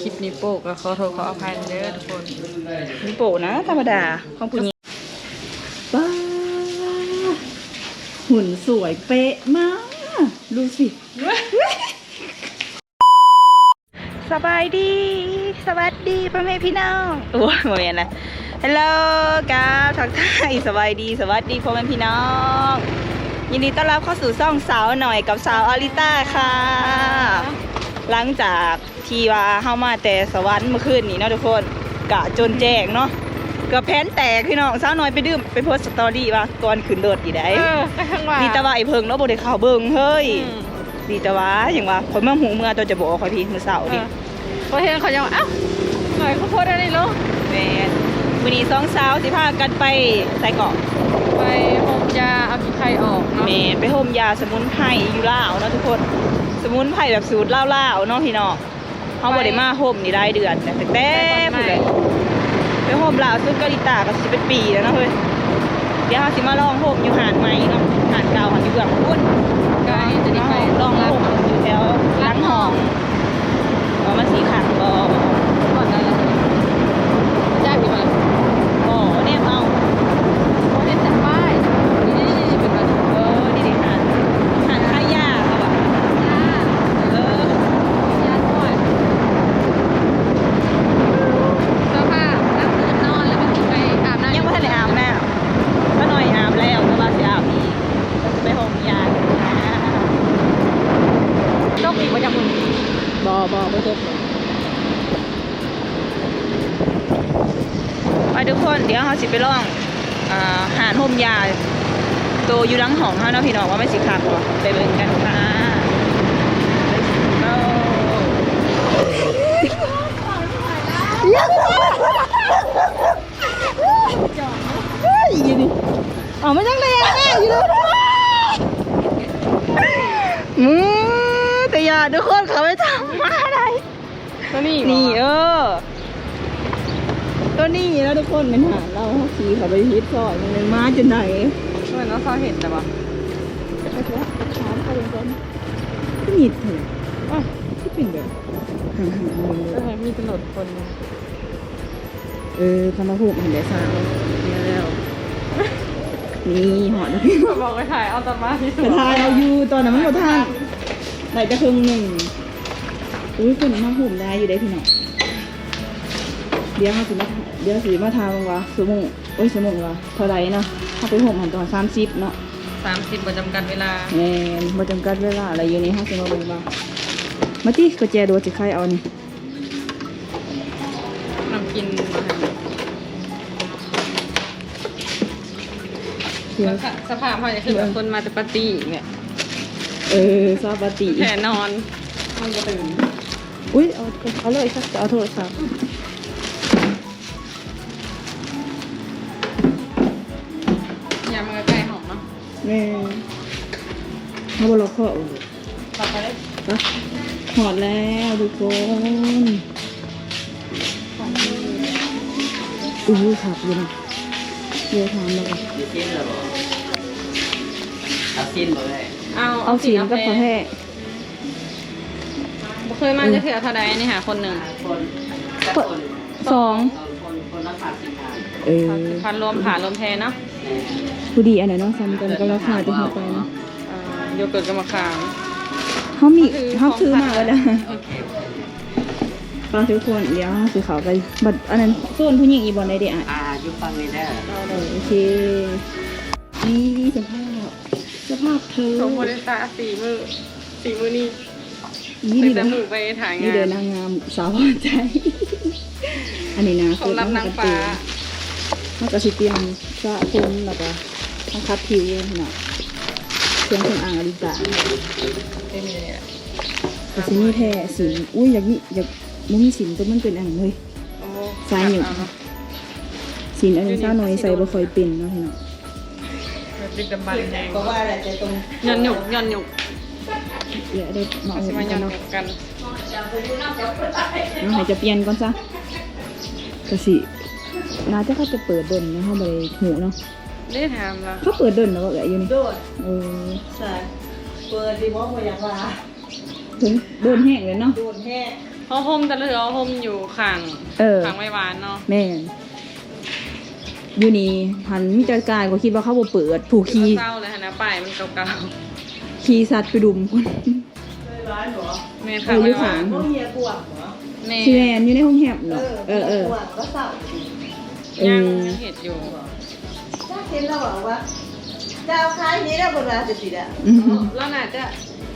ຄລິບນີ້ໂປ້ກໍຂໍໂທດຂໍອະໄພເດີທຸກຄົນ. ນີ້ໂປ້ນະ ທຳມະດາຂອງຜູ້ຍິງ. ປ້າ ຫຸ່ນສວຍເປະມາກ ດູຊິ. ສະບາຍດີ ສະຫວັດດີພໍ່ແມ່ພີ່ນ້ອງ. ໂອ້ຍ ບໍ່ແມ່ນນະ. ເຮລໂລ ກັບທັກທາຍ ສະບາຍດີ ສະຫວັດດີພໍ່ແມ່ພີ່ນ້ອງ. ຍິນດີຕ້ອນຮັບເຂົ້າສູ່ຊ່ອງສາວໜ້ອຍກັບສາວອາລິຕາຄ່ະ. ຫຼັງຈາກທີ່ວ່າເຮົາມາແຕ່ສະຫວັນມື້ຄືນນີ້ເນາະທຸກຄົນ ກະຈົນແຈ້ງເນາະ ເກືອບແຜນແຕກພີ່ນ້ອງ. ສາວໜ້ອຍໄປດື່ມ ໄປໂພສສະຕໍຣີວ່າກ່ອນຂຶ້ນລົດນີ້ໄດ໋. ເອີ ກໍຈັ່ງວ່າ ດີແຕ່ວ່າໄອ້ເພິ່ງເນາະບໍ່ໄດ້ເຂົ້າເບິ່ງເຮີ້ຍ. ອືມ ດີແຕ່ວ່າ ຈັ່ງວ່າ ຂ້ອຍມາຮູ້ເມື່ອ ເຈົ້າຈະບອກຂ້ອຍພີ້ມື້ເຊົ້ານີ້. ເອີ ຂ້ອຍເຫັນຂ້ອຍຍັງວ່າ ອ້າວ ໜ້ອຍຄືໂພສອັນນີ້ລົງ. ແມ່ນ ມື້ນີ້ສອງສາວຊິພາກັນໄປໃສເກາະ? ໄປໂຮມຢາເອົາຂີ້ໄຂ່ອອກເນາະ. ແມ່ນ ໄປໂຮມຢາສະໝຸນໄພຢູ່ລາວເນາະທຸກຄົນ ສະໝຸນໄພແບບສູດລາວໆເນາະພີ່ນ້ອງ. ເຮົາບໍ່ໄດ້ມາໂຮມນີ້ຫຼາຍເດືອນແລ້ວ ຕັ້ງແຕ່ພຸ້ນແຫຼະ ໄປໂຮມລ່າສຸດກັບລິຕາກໍຊິເປັນປີແລ້ວເນາະເຮີ້ຍ. ດຽວເຮົາຊິມາລອງໂຮມຢູ່ຮ້ານໃໝ່ເນາະ ຮ້ານເກົ່າຫັ້ນຢູ່ເບື້ອງພຸ້ນ. ກໍຈະໄດ້ໄປລອງໂຮມຢູ່ແຖວຫຼັງຫ້ອງ ວ່າມັນຊິຄັກບໍ່. ຮອດແລ້ວລະ ຈັກຢູ່ບໍ່ລະ? ບໍ່ ແນມເອົາ ບໍ່ເຫັນຈັກປ້າຍ. ນີ້ໆໆ ເປັນວ່າ ເອີ ນີ້ເດ ຮ້ານ ຮ້ານຂາຍຢາເຂົາວ່າ ຢາ ເອີ ຢານວດ. ສະພາບ ນອນແລ້ວກໍຊິໄປອາບນ້ຳ. ຍັງບໍ່ທັນໄດ້ອາບນ້ຳ ສາວໜ້ອຍອາບແລ້ວ ແຕ່ວ່າຊິອາບອີກ ກໍຊິໄປຫ້ອງຢາ. ຈົກອີກບໍ່ຈັກມື້? ບໍ່ ບໍ່ ບໍ່ຈົກ. ໄປທຸກຄົນ ດຽວເຮົາຊິໄປລອງ ອ່າ ຮ້ານໂຮມຢາໂຕຢູ່ຫຼັງຫ້ອງເຮົາເນາະພີ່ນ້ອງ ວ່າມັນຊິຄັກບໍ່ ໄປເບິ່ງກັນຄ່ະ. ເອີຍ ອີ່ນີ້ ເອົາມາຈັ່ງໃດອ່ະ ຢູ່ເດີ. ອື ແຕ່ຢ່າທຸກຄົນ ເຂົາໄປທຳມາໄດ້. ຕົວນີ້ ນີ້ ເອີ ຕົວນີ້ນະທຸກຄົນ ແມ່ນຫານລາວ. ເຮົາຂີ່ເຂົ້າໄປຜິດຊອຍ ມັນມາຈັ່ງໃດ. ເອີ ເນາະ ເຂົາເຫັນແລ້ວບໍ່? ໄປເຖາະ ໄປຖາມເຂົາເບິ່ງກ່ອນ. ຄືມິດແທ້ ເອີ ຄືເປັນແບບ ຫ່າງໆ ເອີ ມີແຕ່ລົດຄົນ. ເອີ ເຂົາມາໂຮມຫັ້ນແຫຼະຊາວ. ແມ່ນແລ້ວ ນີ້ຮອດແລ້ວ ບອກໄປຖ່າຍເອົາຕອນມາທີ່ສວນ ໄປຖ່າຍເອົາຢູ່ ຕອນນັ້ນມັນບໍ່ທັນ ໄດ້ແຕ່ເຄິ່ງໜຶ່ງ. ອຸ້ຍ ຄົນມາໂຮມຫຼາຍຢູ່ເດ້ພີ່ນ້ອງ. ດຽວເຮົາຊິມາ ດຽວຊິມາຖາມເບິ່ງວ່າຊົ່ວໂມງ ໂອ້ຍ ຊົ່ວໂມງວ່າເທົ່າໃດເນາະ. ເຮົາໄປໂຮມຫັ້ນຕອນສາມສິບເນາະ ສາມສິບ ບໍ່ຈຳກັດເວລາ. ແມ່ນ ບໍ່ຈຳກັດເວລາ. ແລ້ວຢູ່ນີ້ເຮົາຊິມາເບິ່ງວ່າ ມາຕິ ກະແຈໂດຊິໄຂເອົານີ້. ນ້ຳກິນ ສະພາບເຮົາຈະຄືແບບຄົນມາແຕ່ປາຕີ້ແຫຼະ. ເອີ ຊາວປາຕີ້ແທ້ນອນ. ອຸ້ຍ ເອົາ ເອົາເລີຍ ຈະເອົາໂທລະສັບ. ຍາມມັນກໍໃກ້ຫ້ອງເນາະ. ແມ່ນ ເຮົາບໍ່ລັອກເຄາະ. ໄປ ຮອດແລ້ວທຸກຄົນ. ອູ້ ຄັກຢູ່ນະ. ເດີນທາງມາ ມີຊີ້ນແລ້ວບໍ່? ເອົາຊີ້ນບໍ່ເອີຍ? ເອົາ ເອົາຊີ້ນກັບເຂົ້າແຫ້ງ. ບໍ່ເຄີຍມາຈັກເທື່ອ. ເທົ່າໃດອັນນີ້ຫາຄົນໜຶ່ງ? ຄົນ ຄົນ ສອງ ຄົນ ຄົນລະສາມສິບພັນ. ເອີ ສາມສິບພັນ ລວມຜ້າລວມແພເນາະ. ແມ່ນ ພໍດີອັນນັ້ນເນາະ ສ່ຳກັນກັບລາຄາທີ່ເຮົາໄປເນາະ. ອ່າ ໂຍເກີດກັບໝາກຂາມ ເຮົາມີ ເຮົາຊື້ມາແລ້ວ. ໂອເຄ ໄປທຸກຄົນ ດຽວເຮົາຊິເຂົ້າໄປ ບັດອັນນັ້ນໂຊນຜູ້ຍິງອີກບ່ອນໃດເດອ້າຍ? ອ່າ ຢູ່ຝັ່ງນີ້ເດີ. ເອີ ໂອເຄ. ນີ້ສະພາບ ສະພາບເທີ ສົມມຸດຕາສີ່ມື້ ສີ່ມື້ນີ້. ນີ້ ຕັ້ງແຕ່ມື້ໄປຖ່າຍງານ ນີ້ເດີນາງງາມສາວພໍໃຈ. ອັນນີ້ນະ ຂອງລັບນາງຟ້າ. ເຮົາກໍຊິຕຽມສະຜົມ ແລ້ວກໍມາຂັດຜິວເນາະ. ເຄື່ອງສຳອາງອາລິຕາ ເຕັມຢູ່ນີ້ແຫຼະ ກໍຊິມີແທ້ສິນ. ອຸ້ຍ ຢາກມີ ຢາກບໍ່ມີສິນ ໂຕມັນເປັນອັນນັ້ນເວີຍ. ໂອ້ ສາຍຫຍຸ້ງ ສາຍຫຍຸ້ງ. ສິນອັນນີ້ສາວໜ້ອຍໃສ່ບໍ່ຄ່ອຍເປັນເນາະພີ່ນ້ອງ. ແບບດຶກດຳບັນແຮງ ກໍວ່າແຫຼະ ແຕ່ຕົງ ຍ້ອນຍຸກ ຍ້ອນຍຸກ. ດຽວໄດ້ມາອົບກັນເນາະ. ເອົາ ໃຫ້ຈະປ່ຽນກ່ອນຊະ. ກະຊິ ໜ້າຈະເຂົາຈະເປີດດົນນະ ເຮົາບໍ່ໄດ້ຮູ້ເນາະ. ໄດ້ຖາມລະ ເຂົາເປີດດົນແລ້ວບໍ່ເອື້ອຍຢູ່ນີ້? ໂດນ ເອີ ໃຊ່ ເປີດດີບໍ່ ບໍ່ຢາກວ່າ ໂດນແຮງເລີຍເນາະ. ໂດນແຮງ. ຜ້າຫົ່ມ ແຕ່ລະເທື່ອຜ້າຫົ່ມຢູ່ຂ້າງ ເອີ ຂ້າງໄມ້ຫວານເນາະ. ແມ່ນ ຢູ່ນີ້ຫັ້ນມີແຕ່ກາຍ ຂ້ອຍຄິດວ່າເຂົາບໍ່ເປີດ ຜູ້ຂີ່ ເຊົາແລ້ວຫັ້ນນະ ປ້າຍມັນເກົ່າໆ ຂີ່ສັດໄປດຸ່ມພຸ້ນ. ແມ່ນ ເອີ ຢູ່ຂ້າງ ໂຮງຮຽນກວ້າງບໍ? ແມ່ນ ຊິແມ່ນ ຢູ່ໃນໂຮງແຮມເນາະ. ເອີ ເອີ ເອີ ກວ້າງກໍເຊົາ. ເອີ ຍັງ ຍັງເຮັດຢູ່. ຈັກເຫັນລາວເວົ້າວ່າ ຈະເອົາຂາຍນີ້ແລ້ວ ເພິ່ນວ່າຈັ່ງຊີ້ແຫຼະ. ອືມ ລາວໜ້າຈະ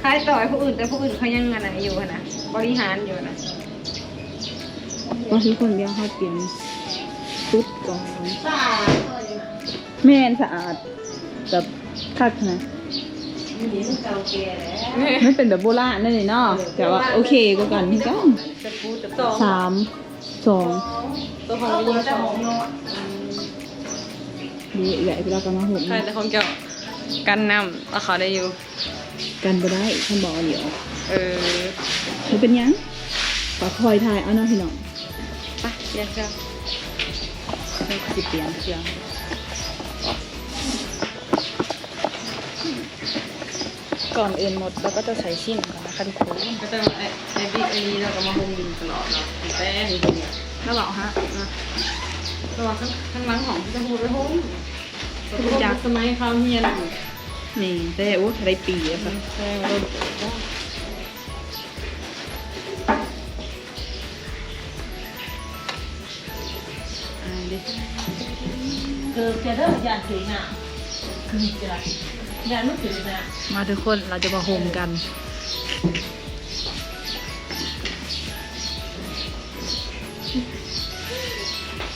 ຂາຍຕໍ່ໃຫ້ຜູ້ອື່ນ ແຕ່ຜູ້ອື່ນເຂົາຍັງອັນນັ້ນຢູ່ຫັ້ນນະ ບໍລິຫານຢູ່ຫັ້ນນະ. ວ່າທຸກຄົນ ດຽວເຮົາກຽມຕຸດກ່ອນ. ສະອາດ ແມ່ນ ສະອາດ ແບບຄັກນະ. ມັນເປັນແບບໂບລານນັ້ນນີ້ເນາະ. ແຕ່ວ່າໂອເຄກວ່າກັນຄືກັນ. ສາມ ສອງ ໂຕຂອງຍິງສອງ. ນີ້ເອື້ອຍເວລາກໍມາໂຮມ ໃຊ່ ແຕ່ຂອງເຈົ້າກັນນ້ຳ ເອົາເຂົ້າໄດ້ຢູ່. ກັນບໍ່ໄດ້ ຄັນບໍ່ເອົານີ້ອອກ. ເອີ ບໍ່ເປັນຫຍັງ ກໍຄ່ອຍຖ່າຍເອົາເນາະພີ່ນ້ອງ. ໄປ ປ່ຽນເຄື່ອງ ຊິປ່ຽນເຄື່ອງ. ກ່ອນອື່ນໝົດ ເຮົາກໍຈະໃສ່ສິ້ນກ່ອນນະຄະທຸກຄົນ. ກໍແຕ່ວ່າໄອ້ ໄອ້ບິກອັນນີ້ລາວກໍມາໂຮມຢູ່ຕະຫຼອດເນາະ ແຕ່ນີ້ ລາວເວົ້າຫາ ເນາະ ແຕ່ວ່າທາງຫຼັງຫ້ອງເຂົາຈະຮູ້ໄປໂຮມ ຈາກສະໄໝຄາວຮຽນ. ນີ້ແຕ່ ໂອ້ ເທົ່າໃດປີແລ້ວ ອືມ ແຕ່ວ່າດົນເຕີບແລ້ວ. ອ່າ ເດີ ເກີບຈະເດີ ຢ້ານຖືກນ້ຳ ເກີບຈະ ຢ້ານມັນຖືກນ້ຳ. ມາທຸກຄົນ ເຮົາຈະມາໂຮມກັນ.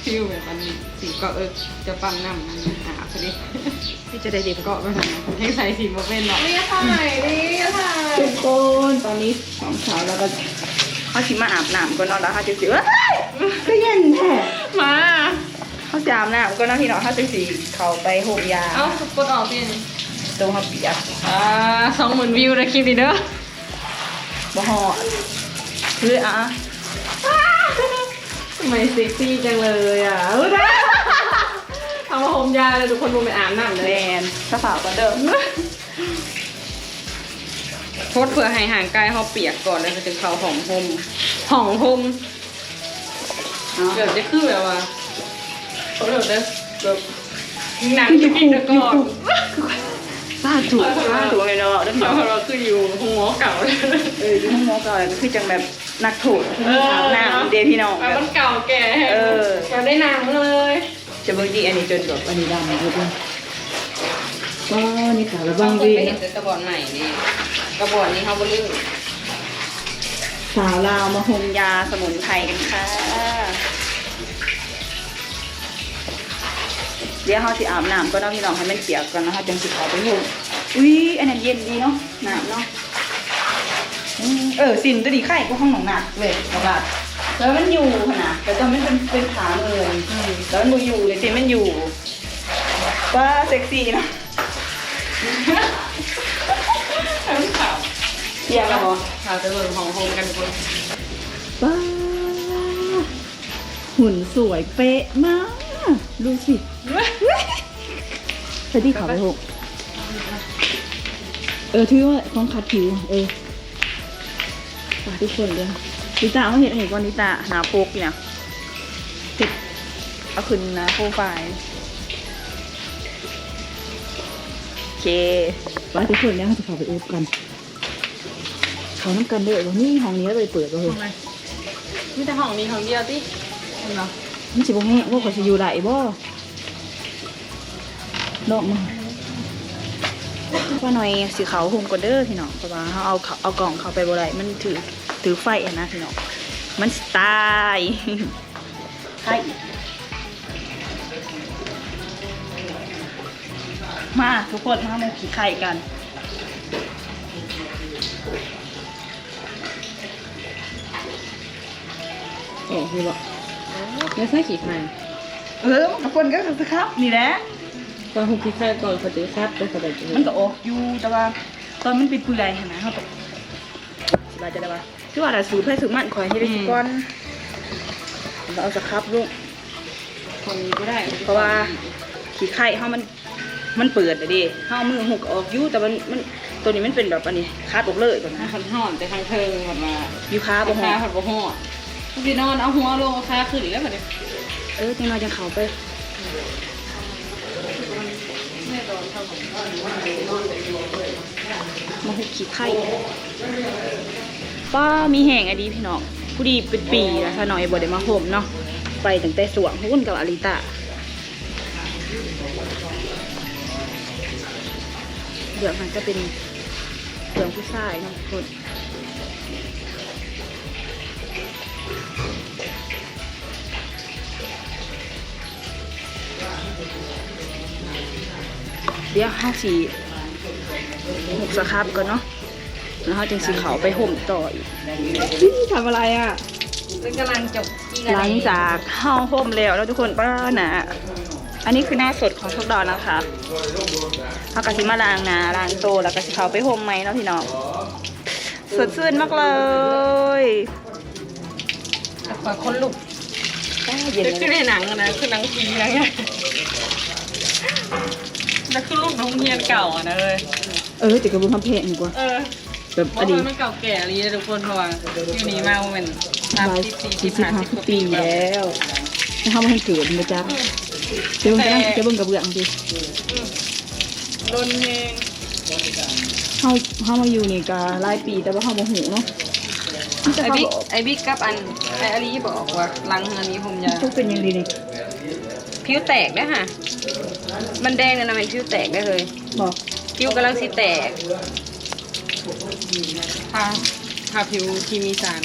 ຟີວແບບອັນຊິເກາະ ເອີ ຈະປ້ຳນ້ຳ ອາບຊະເດ. ທີ່ຈະໄດ້ເດັບເກາະໄປຫັ້ນນະ ແຮງໃສ່ສີບໍ່ເປັນເນາະ. ນີ້ຖ່າຍ ນີ້ຖ່າຍ ທຸກຄົນ ຕອນນີ້ສອງສາວລາວກໍ ເຮົາຊິມາອາບນ້ຳກ່ອນເນາະ ແລ້ວເຮົາຈຶ່ງຊິ ເອີຍ ຄືເຢັນແທ້ ມາ ເຮົາຊິອາບນ້ຳກ່ອນເນາະພີ່ນ້ອງ ເຮົາຈຶ່ງຊິເຂົ້າໄປໂຮມຢາ. ເອົ້າ ກົດອອກຕິ ໂຕເຮົາປຽກ. ອ່າ ສອງໝື່ນວິວໃນຄລິບນີ້ເດີ. ບໍ່ຮອດ ຄື ອ່າ ທຳໄມເຊັກຊີຈັງເລີຍອ່ະ ເອົາມາໂຮມຢາແລ້ວທຸກຄົນ ບໍ່ແມ່ນອາບນ້ຳເດີ. ແມ່ນ ສະພາບກ່ອນເດີ ທົດເພື່ອໃຫ້ຮ່າງກາຍເຮົາປຽກກ່ອນ ແລ້ວເຮົາຈຶ່ງເຂົ້າຫ້ອງໂຮມ ຫ້ອງໂຮມ. ເກືອບຈະຄືແບບວ່າ ຂໍໂທດເດີ ແບບ ໜັງຢູ່ພີ້ແຕ່ກ່ອນ. ສາທຸ ສາທຸໃຫ້ເນາະ ເດີພີ່ນ້ອງ ເຮົາຄືຢູ່ໂຮງໝໍເກົ່າ. ເອີ ຢູ່ໂຮງໝໍເກົ່າ ກໍຄືຈັ່ງແບບນັກໂທດ ເອີ ອາບນ້ຳເດ້ພີ່ນ້ອງ ແບບມັນເກົ່າແກ່ແຮງ. ເອີ ແບບໄດ້ນັ່ງເລີຍ. ຈະເບິ່ງຕິ ອັນນີ້ຈົນແບບອັນນີ້ດຳເບິດເລີຍ. ອໍ ນີ້ຂາວລະວັງເດ້ ເຫັນແຕ່ຕະບອນໃໝ່ນີ້ ຕະບອນນີ້ເຮົາບໍ່ລືມ. ສາວລາວມາໂຮມຢາສະໝຸນໄພກັນຄ່ະ. ດຽວເຮົາຊິອາບນ້ຳກ່ອນເນາະພີ່ນ້ອງ ໃຫ້ມັນປຽກກ່ອນ ແລ້ວເຮົາຈັ່ງຊິເຂົ້າໄປໂຮມ. ອຸ້ຍ ອັນນັ້ນເຢັນດີເນາະ ນ້ຳເນາະ. ອືມ ເອີ ສິ້ນໂຕນີ້ໄຄກວ່າຂອງນ້ອງນັດເວີຍ ແຕ່ວ່າ ແຕ່ວ່າມັນຢູ່ຫັ້ນນະ ແຕ່ຕອນມັນເປັນ ເປັນຜ້າເມີນ ອືມ ແຕ່ມັນບໍ່ຢູ່ເລີຍ ສິ້ນມັນຢູ່. ວ້າ ເຊັກຊີເນາະ ເອົາເຂົ້າ ເປີດແລ້ວບໍ່? ເຂົ້າໄປເບິ່ງຫ້ອງໂຮມກັນກ່ອນ. ວ້າ ຫຸ່ນສວຍເປະມາກ ດູຊິ. ສະດີເຂົ້າໄປໂຮມ ເອີ ຖືວ່າຂອງຂັດຜິວ ເອີ. ຝາກທຸກຄົນເດີ ລິຕາເຮົາເຮັດອັນນີ້ກ່ອນ ລິຕາ ໜ້າປົກນີ້ນະ ເຮັດ ເອົາຂຶ້ນໜ້າໂປຣໄຟລ໌. ໂອເຄ ໄປທຸກຄົນ ດຽວເຮົາຈະເຂົ້າໄປອົບກັນ ເຂົ້ານຳກັນເດີ. ບໍ່ມີຫ້ອງນີ້ໄດ້ເປີດບໍ່ເຮີ້ຍ? ມີແຕ່ຫ້ອງນີ້ຫ້ອງດຽວຕິ ແມ່ນບໍ່? ມັນຊິບໍ່ແຮງບໍ່? ຂ້ອຍຊິຢູ່ໄດ້ບໍ່? ລອງມາ ປ້ານ້ອຍຊິເຂົ້າໂຮມກ່ອນເດີພີ່ນ້ອງ ເພາະວ່າເຮົາເອົາເຂົ້າ ເອົາກ່ອງເຂົ້າໄປບໍ່ໄດ້ ມັນຖືກ ຖືກໄຟຫັ້ນນະພີ່ນ້ອງ ມັນຊິຕາຍ. ໄຂ່ ມາທຸກຄົນ ມາໝູ່ຂີ້ໄຂ່ກັນ. ອອກຢູ່ບໍ່? ແລ້ວໃສ່ຂີ້ໄຂ່ ເອີ ມັນກໍຄົນກໍຄືຄັບນີ້ແຫຼະ ວ່າຫຸ່ມຂີ້ໄຂ່ກ່ອນ ເຂົາຈະຄັບ ແລ້ວເຂົາຈະ ມັນກໍອອກຢູ່ ແຕ່ວ່າຕອນມັນເປື່ອຍໆຫັ້ນນະ ເຮົາຕ້ອງ ຊິວ່າຈັ່ງໃດວະ ຄືວ່າລະ ສູດໃຜສູດມັນ ຂ້ອຍເຮັດໄດ້ ອືມ ກ່ອນ ແລ້ວເອົາສະຄັບລົງ ຄົນນີ້ບໍ່ໄດ້ ເພາະວ່າຂີ້ໄຂ່ເຮົາມັນ ມັນເປີດແລ້ວເດ້ ເຮົາເອົາມືຫຸກອອກຢູ່ ແຕ່ມັນ ມັນ ໂຕນີ້ມັນເປັນແບບອັນນີ້ ຄາດອອກເລີຍກ່ອນນະ. ຄັນຮ້ອນແຕ່ທາງເທິງ ແບບວ່າ ຢູ່ຂາບໍ່ຮອດ ຂາພັດບໍ່ຮອດ ມັນຊິນອນເອົາຫົວລົງ ເອົາຂາຂຶ້ນແລ້ວບັດນີ້. ເອີ ຈັກໜ່ອຍຈັ່ງເຂົ້າໄປ. ມາຫຸກຂີ້ໄຂ່. ປ້າ ມີແຮງອີ່ຫຼີພີ່ນ້ອງ. ຜູ້ດີເປັນປີລະ ສາວນ້ອຍບໍ່ໄດ້ມາໂຮມເນາະ. ໄປຕັ້ງແຕ່ຊ່ວງພຸ້ນກັບອາລິຕາ. ເບື້ອງຫັ້ນຈະເປັນເບື້ອງຜູ້ຊາຍເນາະທຸກຄົນ. ດຽວເຮົາຊິໝົກສະຄັບກ່ອນເນາະ ແລ້ວເຮົາຈຶ່ງຊິເຂົ້າໄປໂຮມຕໍ່ອີກ. ທຳອະໄລອະ? ເພິ່ນກຳລັງຈົບ ຫຼັງຈາກເຮົາໂຮມແລ້ວເນາະທຸກຄົນ. ປ້າ ໜ້າ ອັນນີ້ຄືໜ້າສົດຂອງພວກເຮົານະຄະ. ເຮົາກະຊິມາລ້າງໜ້າລ້າງໂຕ ແລ້ວກະຊິເຂົ້າໄປໂຮມໃໝ່ເນາະພີ່ນ້ອງ. ສົດຊື່ນມາກເລີຍ. ຂ້ອຍຂົນລຸກ. ເຢັນ ຄືໃນໜັງນະ ຄືໜັງຜີໜັງຫຍັງ ແລ້ວຄືລຸກໃນໂຮງຮຽນເກົ່າຫັ້ນນະເອີຍ. ເອີ ແຕ່ກະເບິ່ງຄຳແພງດີກວ່າ. ເອີ ແບບ ເພາະວ່າມັນເກົ່າແກ່ອີ່ຫຼີເດ້ທຸກຄົນ ເພາະວ່າຢູ່ນີ້ມາບໍ່ແມ່ນສາມສິບ ສີ່ສິບ ຫ້າສິບປີແລ້ວ. ແຕ່ເຮົາບໍ່ທັນເກີດແມ່ນບໍ່ຈັກ. ອືມ ແຕ່ເບິ່ງກະ ແຕ່ເບິ່ງກະເບື້ອງຕິ. ອືມ ດົນແຮງ. ເຮົາ ເຮົາມາຢູ່ນີ້ກະຫຼາຍປີ ແຕ່ວ່າເຮົາບໍ່ຮູ້ເນາະ. ມີແຕ່ເຂົາບອກ ໄອ້ບິກ ໄອ້ບິກກັບອັນ ໄອ້ອາລີບອກວ່າຫຼັງເຮືອນມີໂຮມຢາ. ຕົກເປັນຫຍັງດີນີ້? ຜິວແຕກເດ້ຫະ. ມັນແດງນັ້ນນະ ແມ່ນຜິວແຕກເດ້ເຮີຍ. ບໍ່ ຜິວກຳລັງຊິແຕກ. ທາ ທາຜິວທີ່ມີສານ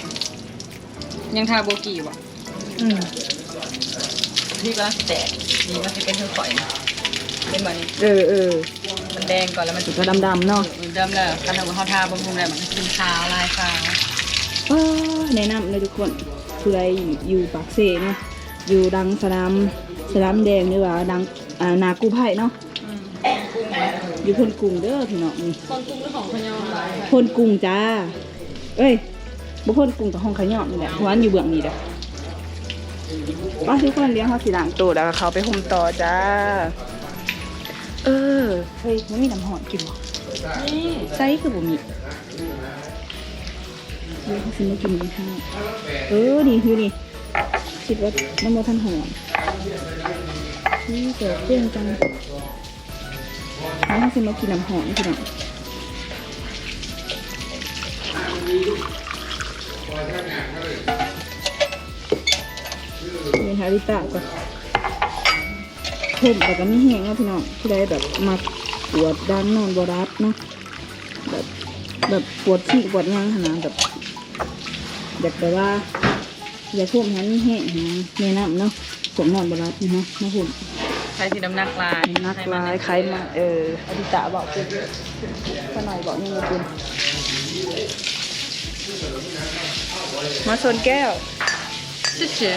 ຍັງທາໂບກີ້ຢູ່ບໍ່? ອືມ ທີ່ກຳລັງຊິແຕກ ນີ້ມັນຊິເປັນຄືຂ້ອຍນະ ເຫັນບໍ່ນີ້? ເອີ ເອີ ມັນແດງກ່ອນ ແລ້ວມັນຊິ ກະດຳໆເນາະ. ເອີ ມັນດຳແລ້ວ ຄັນເຮົາ ເຮົາທາບຳລຸງແລ້ວ ມັນກະຂຶ້ນຂາວ ລາຍຂາວ. ເອີ ແນະນຳເດີທຸກຄົນ ຜູ້ໃດຢູ່ປາກເຊເນາະ ຢູ່ຫຼັງສະໜາມ ສະໜາມແດງ ຫຼືວ່າຫຼັງ ອ່າ ໜ້າກູ້ໄພເນາະ. ອືມ ຢູ່ໂພນກຸງເດີພີ່ນ້ອງ. ນີ້ໂພນກຸງ ຫຼື ຫ້ອງຂະຫຍອມ? ໂພນກຸງຈ້າ. ເອີຍ ບໍ່ໂພນກຸງກະຫ້ອງຂະຫຍອມນີ້ແຫຼະ ເພາະວ່າມັນຢູ່ເບື້ອງນີ້ເດີ. ໄປທຸກຄົນ ດຽວເຮົາຊິລ້າງໂຕ ແລ້ວກະເຂົ້າໄປໂຮມຕໍ່ຈ້າ. ເອີ ເຮີຍ ບໍ່ມີນ້ຳຮ້ອນກິນບໍ່? ມີ. ໃສຄືບໍ່ມີ? ດຽວເຮົາຊິມາກິນນຳເຮົາ. ເອີ ນີ້ ຢູ່ນີ້ ຄິດວ່າມັນບໍ່ທັນຮ້ອນ. ນີ້ແຕກເປັນຈັ່ງ ເຮົາຊິມາກິນນ້ຳຮ້ອນພີ່ນ້ອງ. ເບິ່ງອາລິຕາກ່ອນ. ໂຮມແລ້ວກະມີແຮງເນາະພີ່ນ້ອງ. ຜູ້ໃດແບບມັກປວດດັງນອນບໍ່ຫຼັບເນາະ ແບບ ແບບປວດຊີ້ນປວດຫຍັງຫັ້ນນະ ແບບ ຢາກແບບວ່າ ຢາກໂຮມໃຫ້ມັນແຮງຫັ້ນນະ ແນະນຳເນາະ. ພວກນອນບໍ່ຫຼັບນີ້ເນາະ ມາໂຮມ. ໃຜທີ່ນ້ຳໜັກຫຼາຍ ນ້ຳໜັກຫຼາຍ ໄຂມັນ ໄຂມັນ ເອີ ອາລິຕາເວົ້າເປັນ ຂ້ານ້ອຍເວົ້າຍັງບໍ່ເປັນ. ມາຊົນແກ້ວ ເຊີ.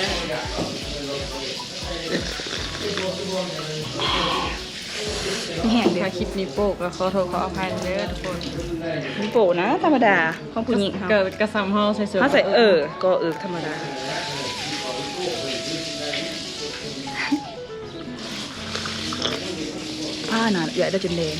ມີແຮງເດ້. ຖ້າຄລິບນີ້ໂປ້ກະຂໍໂທດຂໍອະໄພເດີທຸກຄົນ. ມີໂປ້ນະ ທຳມະດາຂອງຜູ້ຍິງເຮົາ. ກະ ກະສ່ຳເຮົາໃສ່ເສື້ອ ເຮົາໃສ່ ເອີ ກໍເອິກທຳມະດາ. ພ້າ ໜ້າເອື້ອຍໄດ້ຈົນແດງ.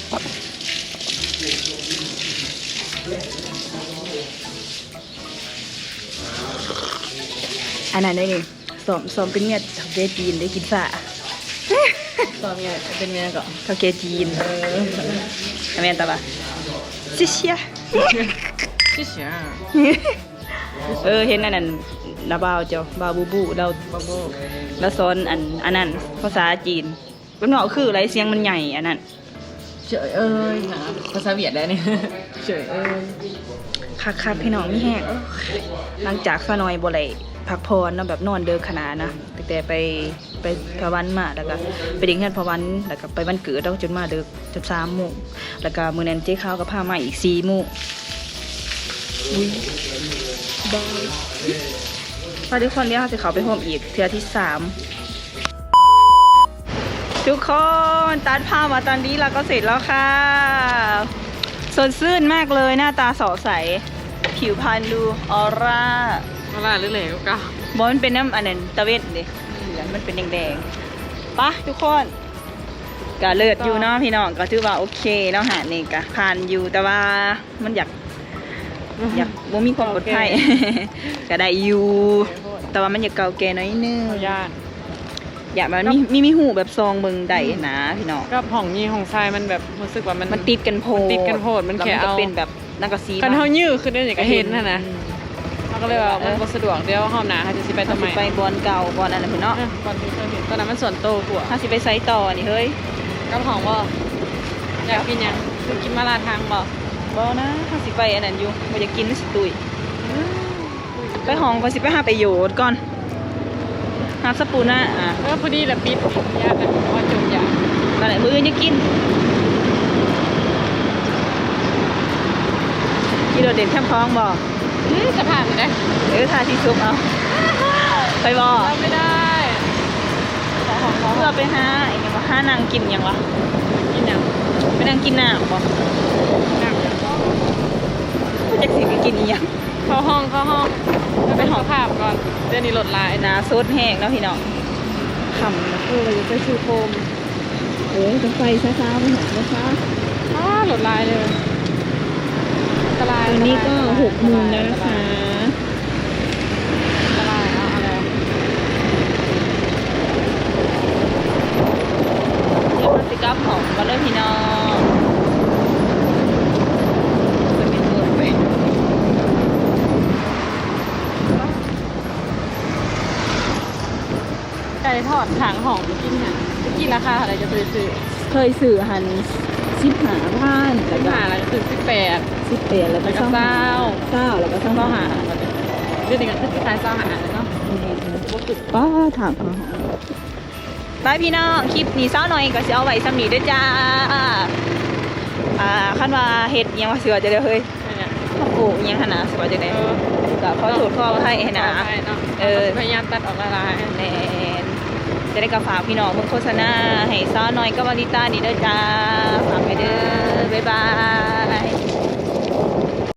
ອັນນັ້ນໄດ໋ນີ້ ຊ້ອມ ຊ້ອມເປັນເມຍເຖົ້າແກ່ຈີນໄດ້ກິນຊາ. ຊ້ອມເມຍເປັນເມຍເກາະເຖົ້າແກ່ຈີນ. ເອີ ແມ່ນຕາວ່າ ຊິເຊຍ ຊິເຊຍ. ເອີ ເຫັນອັນນັ້ນ ນາບ່າວເຈົ້າ ບ່າວບູບູ ລາວ ລາວສອນອັນ ອັນນັ້ນ ພາສາຈີນ. ເພິ່ນເວົ້າຄືໄລ ສຽງມັນໃຫຍ່ອັນນັ້ນ. ເສີຍເອີຍ ພາສາຫວຽດແລ້ວນີ້ ເສີຍເອີຍ. ຄັກໆ ພີ່ນ້ອງ ມີແຮງ. ເອີ ຫຼັງຈາກສາວນ້ອຍບໍ່ໄດ້ພັກຜ່ອນເນາະ ແບບນອນເດິກຂະໜາດນະ ຕັ້ງແຕ່ໄປ ໄປພະວັນມາ ແລ້ວກະໄປຫຼິ້ນເຮືອນພະວັນ ແລ້ວກະໄປວັນເກີດເນາະ ຈົນມາເດິກຈົນສາມໂມງ ແລ້ວກະມື້ນັ້ນເຈ້ຂາວກະພາມາອີກສີ່ໂມງ. ອຸ້ຍ ບາຍ. ໄປທຸກຄົນ ດຽວເຮົາຊິເຂົ້າໄປໂຮມອີກເທື່ອທີສາມ. ທຸກຄົນ ຕັດພາບມາຕອນນີ້ ເຮົາກະເສັດແລ້ວຄ່ະ. ສົດຊື່ນມາກເລີຍ ໜ້າຕາສອດໃສ ຜິວພັນດູອໍຣາ ອໍຣາເຫຼືອໆ ກະ ບໍ່ ມັນເປັນນຳອັນນັ້ນ ຕາເວັນເດ້ ມັນເປັນແດງໆ. ປະທຸກຄົນ ກະເລີດຢູ່ເນາະພີ່ນ້ອງ ກະຖືວ່າໂອເຄເນາະ ຮ້ານນີ້ກະຜ່ານຢູ່ ແຕ່ວ່າມັນຢາກ ຢາກບໍ່ມີຄວາມປອດໄພ ກະໄດ້ຢູ່ ແຕ່ວ່າມັນຢາກເກົ່າແກ່ໜ້ອຍໜຶ່ງ ເຮົາຢ້ານ ຢ້ານວ່າມີ ມີ ມີຮູແບບສ່ອງເບິ່ງໄດ້ຫັ້ນນະພີ່ນ້ອງ ກັບຫ້ອງຍິງຫ້ອງຊາຍມັນແບບ ຮູ້ສຶກວ່າມັນ ມັນຕິດກັນໂພດ ມັນຕິດກັນໂພດ ມັນແຄ່ເອົາ ແລ້ວມັນກະເປັນແບບ ສັງກະສີ ຄັນເຮົາຍື່ນຂຶ້ນນີ້ກະເຫັນຫັ້ນນະ ອືມ ເຮົາກະເລີຍວ່າ ເອີ ມັນບໍ່ສະດວກ ດຽວຮອບໜ້າເຮົາຈະຊິໄປຕອນໃໝ່ ເຮົາຊິໄປບ່ອນເກົ່າ ບ່ອນອັນນັ້ນພຸ້ນເນາະ ເອີ ບ່ອນທີ່ເຄີຍເຫັນ ຕອນນັ້ນມັນສ່ວນໂຕກວ່າ ເຮົາຊິໄປໃສຕໍ່ນີ້ເຮີ້ຍ ກັບຫ້ອງບໍ່ ຢາກກິນຫຍັງ ຄືກິນມາລາທັງບໍ່ ບໍ່ນະ ເຮົາຊິໄປອັນນັ້ນຢູ່ ບໍ່ຢາກກິນມັນຊິຕຸ້ຍ ອືມ ໄປຫ້ອງ ຂ້ອຍຊິໄປຫາໄປໂຫຍດກ່ອນ ຫາສະປູນາ ເອີ ພໍດີລະປິດ ຢ້ານວ່າຈົມຢາ ນັ້ນແຫຼະ ມື້ອື່ນຈະກິນ ຂີ່ລົດເຫຼັ້ນແຄມຂອງບໍ່ ອືມ ກະຖ້ານີ້ແຫຼະ ເອີ ຖ້າທີ່ສຸກເອົາ ໄປບໍ່ ເອົາ ໄປໄດ້ ເພື່ອໄປຫາອີ່ຫຍັງວະ ຫານັ່ງກິນຫຍັງວະ ກິນຫຍັງ ໄປນັ່ງກິນນ້ຳບໍ່ ນັ່ງ ບໍ່ຈັກຊິໄປກິນອີ່ຫຍັງ ເຂົ້າຫ້ອງ ເຂົ້າຫ້ອງ ໄປຫ້ອງ ໄປຫ້ອງ ໄປຫາສະພາບກ່ອນ ດຽວນີ້ລົດຫຼາຍ ໜ້າສົດແຮງເນາະພີ່ນ້ອງ ຄ່ຳ ເອີ ໄປຊື້ໂຟມ ເອີ ຕ້ອງໄປຊ້າໆ ໄປຫາຊ້າໆ ອ້າ ລົດຫຼາຍເລີຍ ອັນຕະລາຍ ຕອນນີ້ກະຫົກໂມງແລ້ວນະຄະ ອັນຕະລາຍ ເອົາແລ້ວ ດຽວເຮົາຊິກັບຫ້ອງກ່ອນເດີພີ່ນ້ອງ ເພິ່ນເປັນຄົນໄປ ໄກ່ທອດຂ້າງຫ້ອງກິນຫັ້ນ ຕະກີ້ລາຄາເທົ່າໃດ ເຈົ້າເຄີຍຊື້ ເຄີຍຊື້ຫັ້ນ ສິບຫ້າພັນ ສິບຫ້າ ແລ້ວກະ ແລ້ວກະຊື້ສິບແປດ ສິບແປດ ແລ້ວກະ ແລ້ວກະຊາວ ຊາວ ແລ້ວກະຊາວຫ້າ ດຽວນີ້ກະຄືຊິຂາຍຊາວຫ້າແລ້ວເນາະ ບໍ່ຂຶ້ນ ປ້າ ຖາມ ໄປພີ່ນ້ອງ ຄລິບນີ້ສາວໜ້ອຍກະຊິເອົາໄວ້ສ່ຳນີ້ເດີຈ້າ ອ່າ ຄັນວ່າເຮັດຫຍັງວ່າຊິວ່າຈັ່ງໃດເຮີ້ຍ ເຮັດຫຍັງ ມາປູກຫຍັງຫັ້ນນະ ຊິວ່າຈັ່ງໃດ ເອີ ກະຂໍໂທດຂໍອະໄພຫັ້ນນະ ຂໍອະໄພເນາະ ເອີ ເຮົາຊິພະຍາຍາມຕັດອອກຫຼາຍໆ ແມ່ນ ຈັ່ງໃດກະຝາກພີ່ນ້ອງເບິ່ງໂຄສະນາໃຫ້ສາວໜ້ອຍກັບວາລິຕານີ້ເດີຈ້າ ຝາກໄວ້ເດີ ບາຍບາຍ.